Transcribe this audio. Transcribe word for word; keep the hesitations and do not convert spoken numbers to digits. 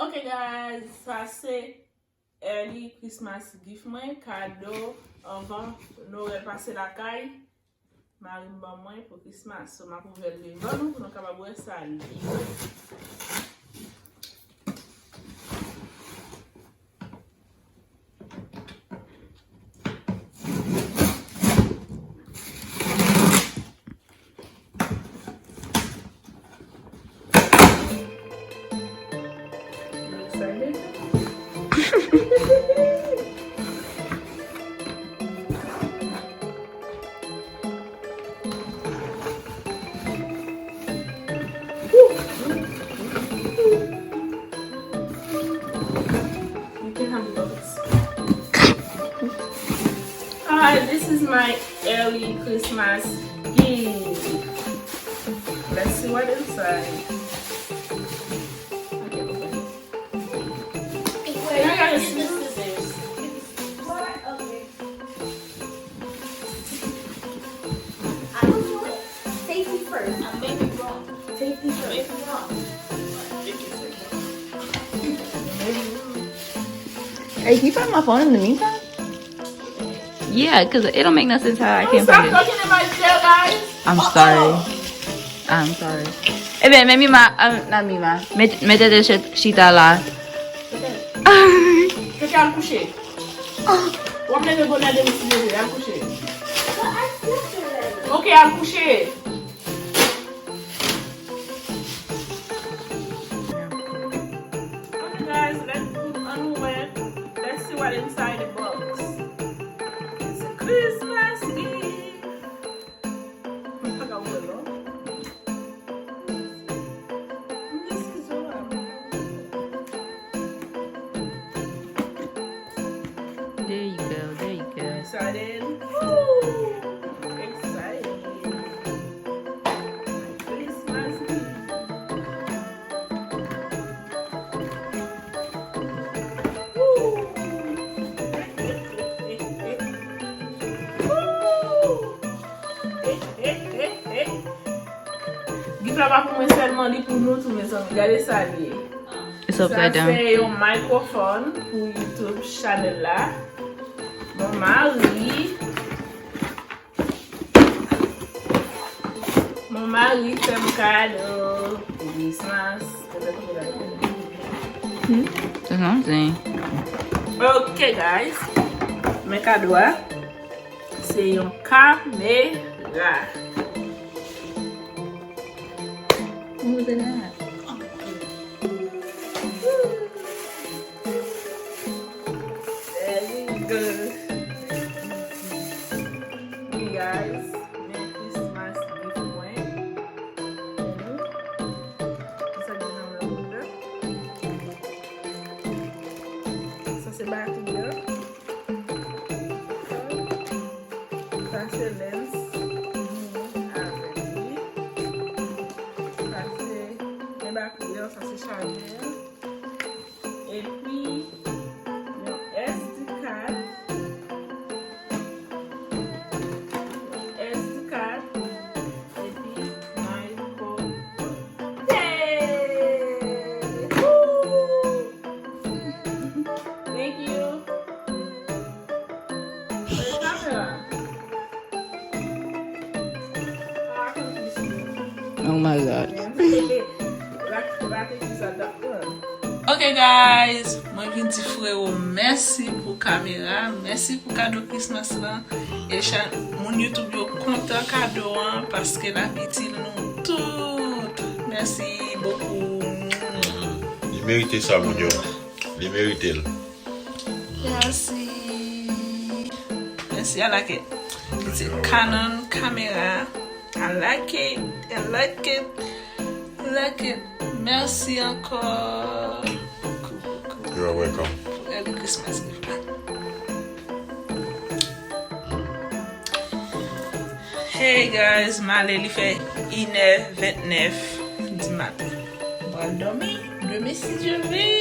Ok guys, sa se early Christmas gift mwen, kado anvan Nwèl pase lakay. Mari m ban mwen pou Christmas. So, m ap ouvè l devan nou pou nou kapab wè sa l ye. You can have a box. Alright, this is my early Christmas gift. Let's see what inside. Okay, open it. Wait, I gotta see the scissors. What? Okay. I don't know. Safety first. I may be wrong. Safety first. I may be wrong. Hey, can you find my phone in the meantime? Yeah, because it don't make no sense how I can't find it. Stop talking in my chair, guys. I'm sorry. I'm sorry. Ebyen, men Mima, um, not Mima. Met, mete de chita la. Tete, al kouche. W ap leve bonè demen si Dye vle, al kouche. Ok, al kouche. Okay, guys, let's put on wet. Let's see what inside the box. It's a Christmas gift. This is what I'm There you go, there you go. Excited. Woo! Excited. Christmas Eve. Woo! Woo! Gift la pa pou mwen sèlman, li pou nou tou, mezanmi. Gade sa l ye. It's upside down. Sa se yon microphone pou YouTube channel la. Mon mari. Mon mari fè m kado pou Christmas. Hmm, that's what I'm saying. Ok, guys. Men kado a. Se yon kamera. What was in that? There you go. Hey guys, men Christmas gift mwen. Sa gen nan mwen la. Sa se batri an. Sa se lens mwen avèk li. Sa se, men batri an, sa se chajè an. Epi, yon S D card. Yon S D card. Epi, micro. Hey! Woo! Thank you. Where's the camera? Oh my God. Ok, guys, mwen vin di frero mèsi pou kamera, mèsi pou kado Christmas lan. E moun YouTube yo kontan kado an paske l ap itil nou tout. Mèsi bokou. Li merite sa, moun yo. Li merite l. Mèsi. Mèsi, I like it. It's a Canon camera. I like it. I like it. I like it. Mèsi ankò. You're welcome. Early Christmas gift la. Hey guys, m ale, li fè inè ventnèf di maten. M pral dòmi. Demen, si Dye vle,